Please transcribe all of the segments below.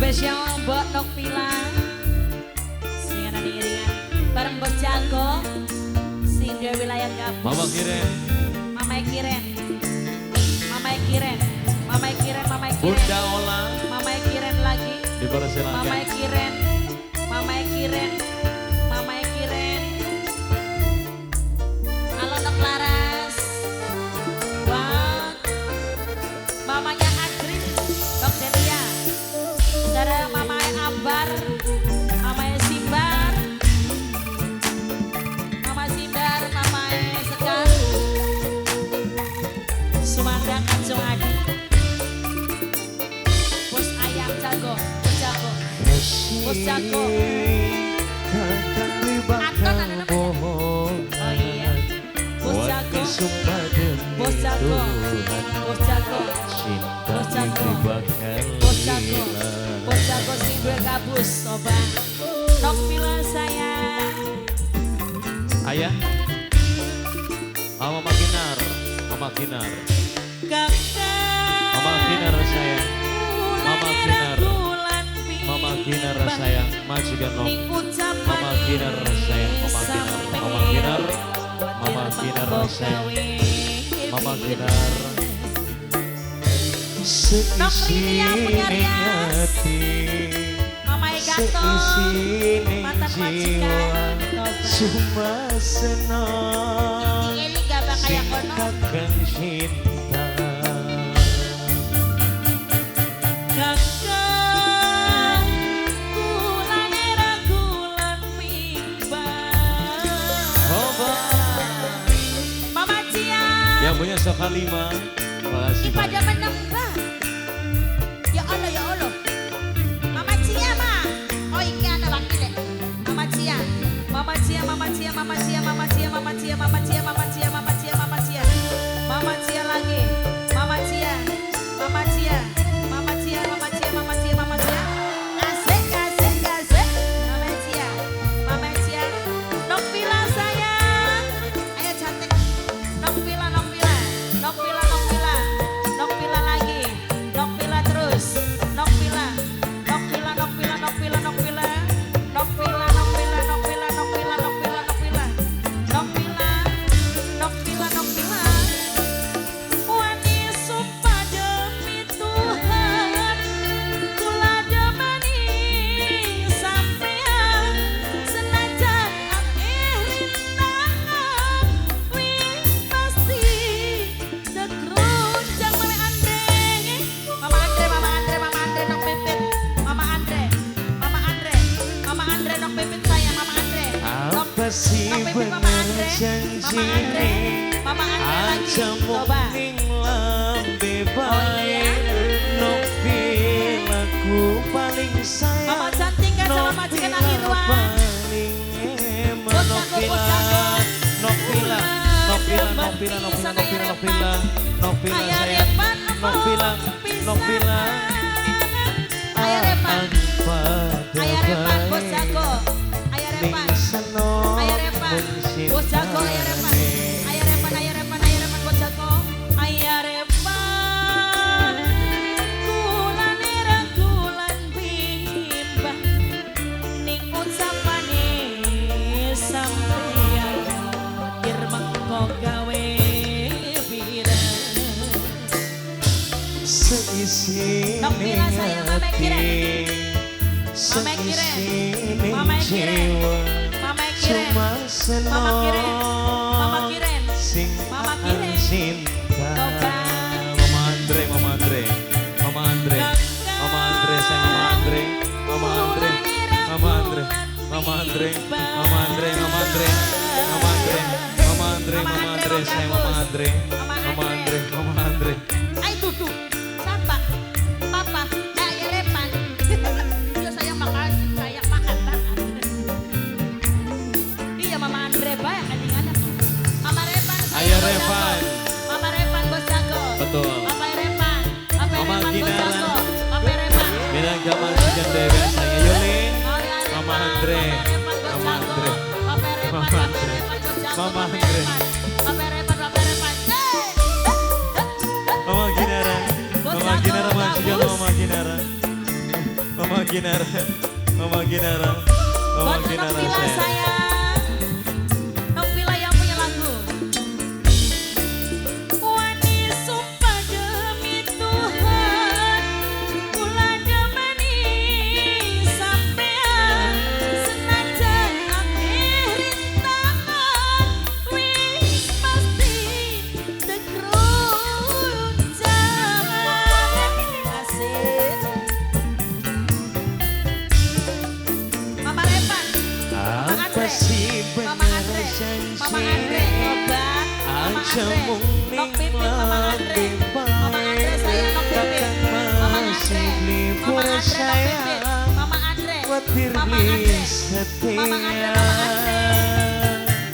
Spesial buat Nokvila. Sing ana iringan bareng Bos Jago sing di wilayah Gabus. Mama Kiren. Mama Kiren. Mama Kiren. Mama Kiren, Mama Kiren. Bunda Ola. Mama Kiren lagi. Dipersilakan. Mama Kiren. Mama Kiren. Mama Kiren. Halo Nok Laras. Wah. Mamanya Adri, Dok Delia. Saudara Mama Ambar, Mama Simbar. Mama Simbar, Mama Sekar. Sumangga Kacung Adi. Bos Ayam Jago, Bos Jago. Bos Jago. Anton ada namanya. Oh iya. Bos Jago. Bos Jago. Bos Jago. Bos Jago. Bos Jago. Bos Jago sing duwe gabus, soba. Nokvila sayang. Ayah. Mama Kinar, Mama Kinar. Kakak. Mama Kinar sayang. Mama Kinar. Mama Kinar sayang, majikan Nok. Mama Kinar sayang, Mama Kinar, Mama Kinar, Mama Kinar sayang, Mama Kinar. Nokrilia punya rias. Mama Egato, mantan majikan. Cuma senang Ini gak bakal sing kono. kakang cinta. Kakang kulane ragulan bimbang. Mama Cia. Yang punya Soka 5. Makasih Ini pada banyak. menembak. Ya Allah, ya Allah. Mama Cia, Ma. Oh, iki ana wakile. Mama Cia. Mama Cia, Mama Cia, Mama Cia, Mama Cia, Mama Cia, Mama Cia, Mama Cia, Mama Cia, Mama Cia. Mama Cia lagi. Mama Cia. Mama Cia. Mama Cia, Mama Cia, Mama Cia, Mama Cia. Asik, asik, asik. Mama Cia. Mama Cia. Nokvila sayang. Ayo cantik. Nokvila, Nokvila. Nokvila, Nokvila. Nokvila lagi. Nokvila terus. Nokvila. Nokvila, Nokvila, Nokvila, Nokvila. Nokvila, Nokvila, Nokvila, Nokvila, Nokvila, Nokvila. Nokvila. Nokvila, Nokvila. Wani sumpah demi Tuhan, kula demeni sampean senajan akeh rintangan wis pasti tekruncang. Mama Andre, Mama Andre, Mama Andre, Mama Andre nok pipit. Mama Andre, Mama Andre, Mama Andre nok pipit saya, Mama Andre. Nok Apa sih nok pipit Mama bener Andre, Mama Andre, janjine? Mama Andre lagi. Aja mung Coba. ning lambe Oh bae. iya. Nokvila ku paling sayang. Mama cantik kan sama majikan Nokvila Irwan. paling eman. Bos jago, bos jago. Nokvila, Nokvila, Nokvila, Nokvila, Nokvila, Nokvila, Nokvila Ayah sayang. Repan, Nokvila, Nokvila. Ayah Repan, Ayah Repan, bos jago. Ayah Repan, Ayah Repan, bos jago, Ayah Repan. Ayah Repan, Ayah Repan, Ayah Repan, bos jago. Ayah Repan, kulane rangkulan bimbang, ning ucapane sampeyan, ir mengko gawe pirang. Seisine Nokvila sayang, Mama Kiren. ati, Mama Kiren. seisine Mama Kiren. jiwa, Mama Kiren. cuma senang Mama Kiren. Mama Kiren. sing Mama akan Kiren. cinta. Coba. Mama Andre, Mama Andre, Mama Andre, Mama Andre, saya Mama Andre, Mama Andre, Mama Andre, Mama Andre, Mama Andre, Mama Andre, Mama Andre, Mama Andre, Mama Andre, saya Mama Andre, Mama Andre, Mama Andre. Ay dudu, siapa? Papa, Ayah Repan. Iya saya makan, saya makan makan. Iya Mama Andre bae kadang-kadang. Mama Repan, saya Ayah bos Repan. jago. Mama Repan bos jago. Betul. Papa Repan, Papa Mama Repan bos Kinara. jago. Papa Repan. Minangka majikan dewe saya Yuli, Oh, ya, Repan. Mama Andre, Papa Repan bos Mama jago. Andre, Papa Repan, Mama Papa Andre, Repan bos jago. Mama Papa Andre. Repan. Papa Repan, Papa Repan. Hey. Mama Kinara, Bos Mama jago, Kinara majikan bagus. Mama Kinara, Mama Ginara, Mama Ginara, Mama Ginara sayang. Nokvila yang punya lagu. Wani sumpah demi Tuhan, kula demeni sampean, senajan akeh rintangan, wis pasti tekrun jaman. Asik. Mama Revan, Mama Andre, Mama Andre, Mama Andre, obat, Mama Andre, Nok Pipit, Mama Andre, Mama Andre saya Nok Pipit, Mama Andre, Mama Andre Nok Pipit, Mama Andre, Mama Andre, Mama Andre, Mama Andre.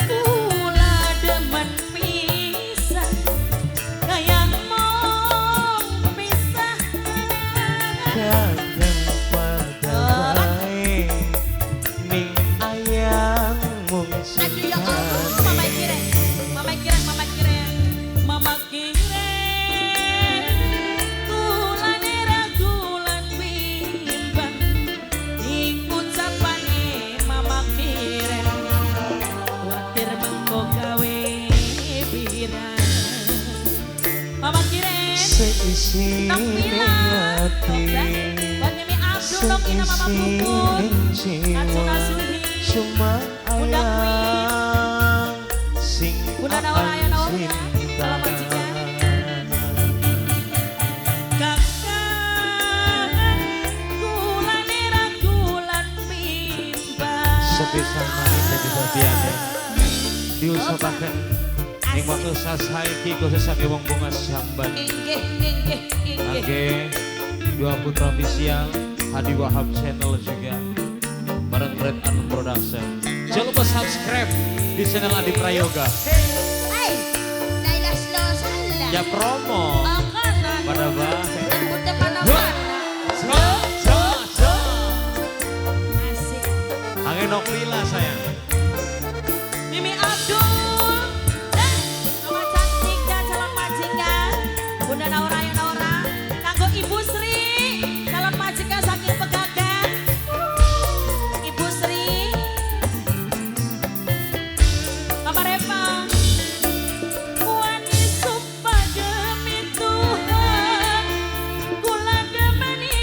Kula demen pisan, kaya mong pisah. Kadang pada bae ning ayang mung Aduh ya Allah, Mama Kiren, Mama Kiren, Mama Kiren, Mama Kiren. Kulane ragulan bimbang, ing ucapane Mama Kiren, kuatir mengko gawe pirang. Mama Kiren, seisi Nokvila, ati, buat Mimi Abdul, Nokina Mama Puput, Natsuna Suhi, cuma Bunda Queen, ayang sing Bunda Naura, Ayo Naura, cinta. salam majikan. Kakak, kulane ragulan bimbang. Sepisan maning dadi bagiane. Diusahakan ing waktu sasaiki khusus saking wong Bunga Jamban. Inggih, inggih, inggih. Oke, dua putra official, Hadi Wahab Channel juga, bareng Red An Production. Jangan lupa subscribe di channel Adi Prayoga. Ay, Laila slow salah. Ya promo pada bae. Rambutnya mana-mana. So, so, so. Asik. Angin Nokvila sayang. Mimi Abdul, mama cantik dan calon majikan, Bunda Naura ya Naura, kanggo Ibu Sri, calon majikan saking Pegagan, Ibu Sri, Mama Reva, wani sumpah demi Tuhan, kula demeni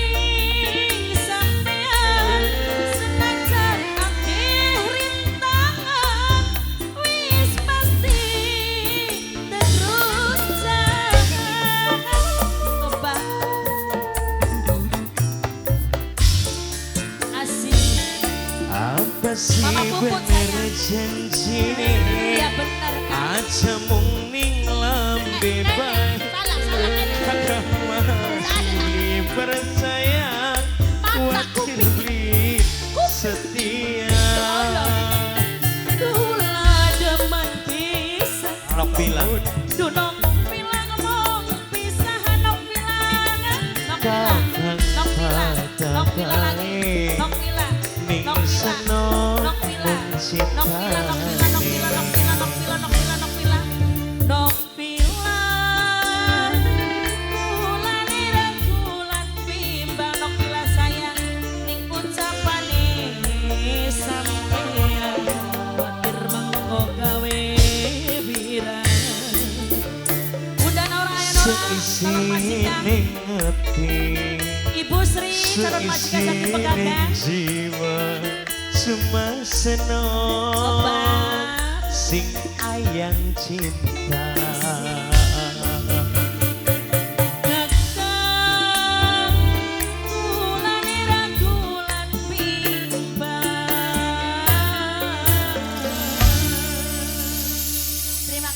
sampean, senajan akeh rintangan, wis pasti terus jalan. Opa. Asik. Apa sih Mama Puput, bener sayang. janjine? Iya bener kan. Aja mung ning lambe bae. Salah, salah, nenek. Kakak masih percaya, Mata kuatir kuping. beli setia. Kula demen pisan, Nokvila. duh Nokvila ngomong pisah, Nokvila, Nokvila, Kakang Nokvila, pada Nokvila lagi, bae Nokvila, ning Nokvila, seno Nokvila, mung Nokvila, Nokvila, Nokvila, cintane. Nokvila, Nokvila, Nokvila, Nokvila, Nokvila. Kulane ragulan bimbang, Nokvila sayang, ning ucapane sampean, kuatir mengko gawe birang. Bunda Naura, Ayo Naura, Seisi calon majikan. ning ati, Ibu Sri, calon majikan saking seisi Pegagan. ning jiwa, cuma seno Obat. sing ayang cinta.